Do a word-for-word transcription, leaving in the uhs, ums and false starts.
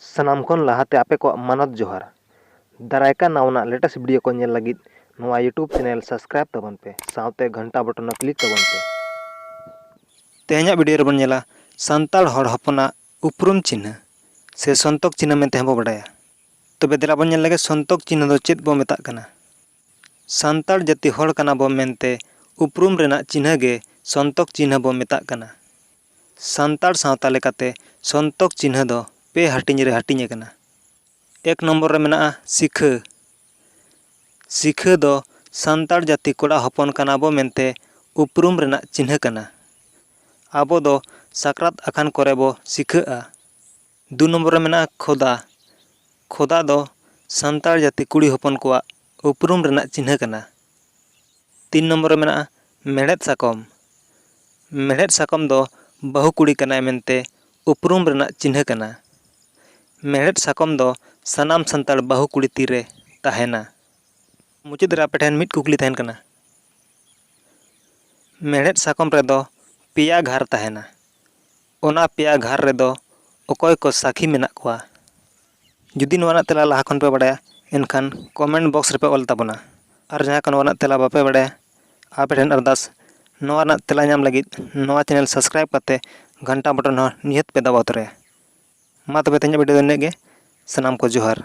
ᱥᱟᱱᱟᱢ ᱠᱷᱚᱱ ᱞᱟᱦᱟᱛᱮ ᱟᱯᱮ ᱠᱚᱣᱟᱜ ᱢᱟᱱᱚᱛ ᱡᱚᱦᱟᱨ᱾ ᱫᱟᱨᱟᱭ ᱠᱟᱱ ᱱᱟᱣᱟᱱᱟᱜ latest video ᱠᱚ ᱧᱮᱞ ᱞᱟᱹᱜᱤᱫ ᱱᱚᱣᱟ YouTube channel subscribe ᱛᱟᱵᱚᱱ ᱯᱮ, ᱥᱟᱶᱛᱮ ᱜᱷᱚᱱᱴᱟ button ᱦᱚᱸ click ᱛᱟᱵᱚᱱ ᱯᱮ᱾ ᱛᱮᱦᱮᱧᱟᱜ video ᱨᱮᱵᱚᱱ ᱧᱮᱞᱟ ᱥᱟᱱᱛᱟᱲ ᱦᱚᱲ ᱦᱚᱯᱚᱱᱟᱜ ᱩᱯᱨᱩᱢ ᱪᱤᱱᱦᱟᱹ ᱥᱮ ᱥᱚᱱᱛᱚᱠ ᱪᱤᱱᱦᱟᱹ ᱢᱮᱱᱛᱮ ᱦᱚᱸᱵᱚ ᱵᱟᱰᱟᱭᱟ᱾ ᱛᱚᱵᱮ ᱫᱮᱞᱟ ᱵᱚᱱ ᱧᱮᱞ ᱞᱮᱜᱮ ᱥᱚᱱᱛᱚᱠ ᱪᱤᱱᱦᱟᱹ ᱫᱚ ᱪᱮᱫ ᱵᱚ ᱢᱮᱛᱟᱜ ᱠᱟᱱᱟ? ᱥᱟᱱᱛᱟᱲ ᱡᱟᱹᱛᱤ ᱦᱚᱲ ᱠᱟᱱᱟ ᱵᱚ ᱢᱮᱱᱛᱮ ᱩᱯᱨᱩᱢ ᱨᱮᱱᱟᱜ ᱪᱤᱱᱦᱟᱹ ᱜᱮ ᱥᱚᱱᱛᱚᱠ ᱪᱤᱱᱦᱟᱹ ᱵᱚ ᱢᱮᱛᱟᱜ ᱠᱟᱱᱟ᱾ ᱥᱟᱱᱛᱟᱲ ᱥᱟᱶᱛᱟ ᱞᱮᱠᱟᱛᱮ ᱥᱚᱱᱛᱚᱠ ᱪᱤᱱᱦᱟᱹ ᱫᱚ ᱯᱮ ᱦᱟᱹᱴᱤᱧ ᱨᱮ ᱦᱟᱹᱴᱤᱧ ᱟᱠᱟᱱᱟ᱾ ᱮᱠ ᱱᱚᱢᱵᱚᱨ ᱨᱮ ᱢᱮᱱᱟᱜᱼᱟ ᱥᱤᱠᱷᱟᱹ᱾ ᱥᱤᱠᱷᱟᱹ ᱫᱚ ᱥᱟᱱᱛᱟᱲ ᱡᱟᱹᱛᱤ ᱠᱚᱲᱟ ᱦᱚᱯᱚᱱ ᱠᱟᱱᱟ ᱵᱚ ᱢᱮᱱᱛᱮ ᱩᱯᱨᱩᱢ ᱨᱮᱱᱟᱜ ᱪᱤᱱᱦᱟᱹ ᱠᱟᱱᱟ᱾ ᱟᱵᱚ ᱫᱚ ᱥᱟᱠᱨᱟᱛ ᱟᱠᱷᱟᱱ ᱠᱚᱨᱮ ᱵᱚ ᱥᱤᱠᱷᱟᱹᱜᱼᱟ᱾ ᱫᱩ ᱱᱚᱢᱵᱚᱨ ᱨᱮ ᱢᱮᱱᱟᱜᱼᱟ ᱠᱷᱚᱫᱟ᱾ ᱠᱷᱚᱫᱟ ᱫᱚ ᱥᱟᱱᱛᱟᱲ ᱡᱟᱹᱛᱤ ᱠᱩᱲᱤ ᱦᱚᱯᱚᱱ ᱠᱚᱣᱟᱜ ᱩᱯᱨᱩᱢ ᱨᱮᱱᱟᱜ ᱪᱤᱱᱦᱟᱹ ᱠᱟᱱᱟ᱾ ᱛᱤᱱ ᱱᱚᱢᱵᱚᱨ ᱨᱮ ᱢᱮᱱᱟᱜᱼᱟ ᱢᱮᱲᱦᱮᱫ ᱥᱟᱠᱚᱢ᱾ ᱢᱮᱲᱦᱮᱫ ᱥᱟᱠᱚᱢ ᱫᱚ ᱵᱟᱹᱦᱩ ᱠᱩᱲᱤ ᱠᱟᱱᱟᱭ ᱢᱮᱱᱛᱮ ᱩᱯᱨᱩᱢ ᱨᱮᱱᱟᱜ ᱪᱤᱱᱦᱟᱹ ᱠᱟᱱᱟ᱾ ᱢᱮᱲᱦᱮᱫ ᱥᱟᱠᱚᱢ ᱫᱚ ᱥᱟᱱᱟᱢ ᱥᱟᱱᱛᱟᱲ ᱵᱟᱹᱦᱩ ᱠᱩᱲᱤ ᱛᱤᱨᱮ ᱛᱟᱦᱮᱱᱟ᱾ ᱢᱩᱪᱟᱹᱫ ᱨᱮ ᱟᱯᱮ ᱴᱷᱮᱱ ᱢᱤᱫ ᱠᱩᱠᱞᱤ ᱛᱟᱦᱮᱱ ᱠᱟᱱᱟ, ᱢᱮᱲᱦᱮᱫ ᱥᱟᱠᱚᱢ ᱨᱮᱫᱚ ᱯᱮᱭᱟ ᱜᱷᱟᱨ ᱛᱟᱦᱮᱱᱟ, ᱚᱱᱟ ᱯᱮᱭᱟ ᱜᱷᱟᱨ ᱨᱮᱫᱚ ᱚᱠᱚᱭ ᱠᱚ ᱥᱟᱹᱠᱷᱤ ᱢᱮᱱᱟᱜ ᱠᱚᱣᱟ? ᱡᱩᱫᱤ ᱱᱚᱣᱟ ᱨᱮᱱᱟᱜ ᱛᱮᱞᱟ ᱞᱟᱦᱟ ᱠᱷᱚᱱ ᱯᱮ ᱵᱟᱲᱟᱭᱟ, ᱮᱱᱠᱷᱟᱱ comment box ᱨᱮᱯᱮ ᱚᱞ ᱛᱟᱵᱚᱱᱟ᱾ ᱟᱨ ᱡᱟᱦᱟᱸᱭ ᱠᱚ ᱱᱚᱣᱟ ᱨᱮᱱᱟᱜ ᱛᱮᱞᱟ ᱵᱟᱯᱮ ᱵᱟᱲᱟᱭᱟ, ᱟᱯᱮ ᱴᱷᱮᱱ ᱟᱨᱫᱟᱥ, ᱱᱚᱣᱟ ᱨᱮᱱᱟᱜ ᱛᱮᱞᱟ ᱧᱟᱢ ᱞᱟᱹᱜᱤᱫ ᱱᱚᱣᱟ channel subscribe ᱠᱟᱛᱮ ᱜᱷᱟᱱᱴᱟ button ᱦᱚᱸ ᱱᱤᱦᱟᱹᱛ ᱯᱮ ᱫᱟᱵᱟᱣ ᱛᱚᱨᱟᱭᱟ᱾ ᱢᱟ ᱛᱚᱵᱮ ᱛᱮᱦᱮᱧᱟᱜ video ᱫᱚ ᱤᱱᱟᱹᱜ ᱜᱮ᱾ ᱥᱟᱱᱟᱢ ᱠᱚ ᱡᱚᱦᱟᱨ᱾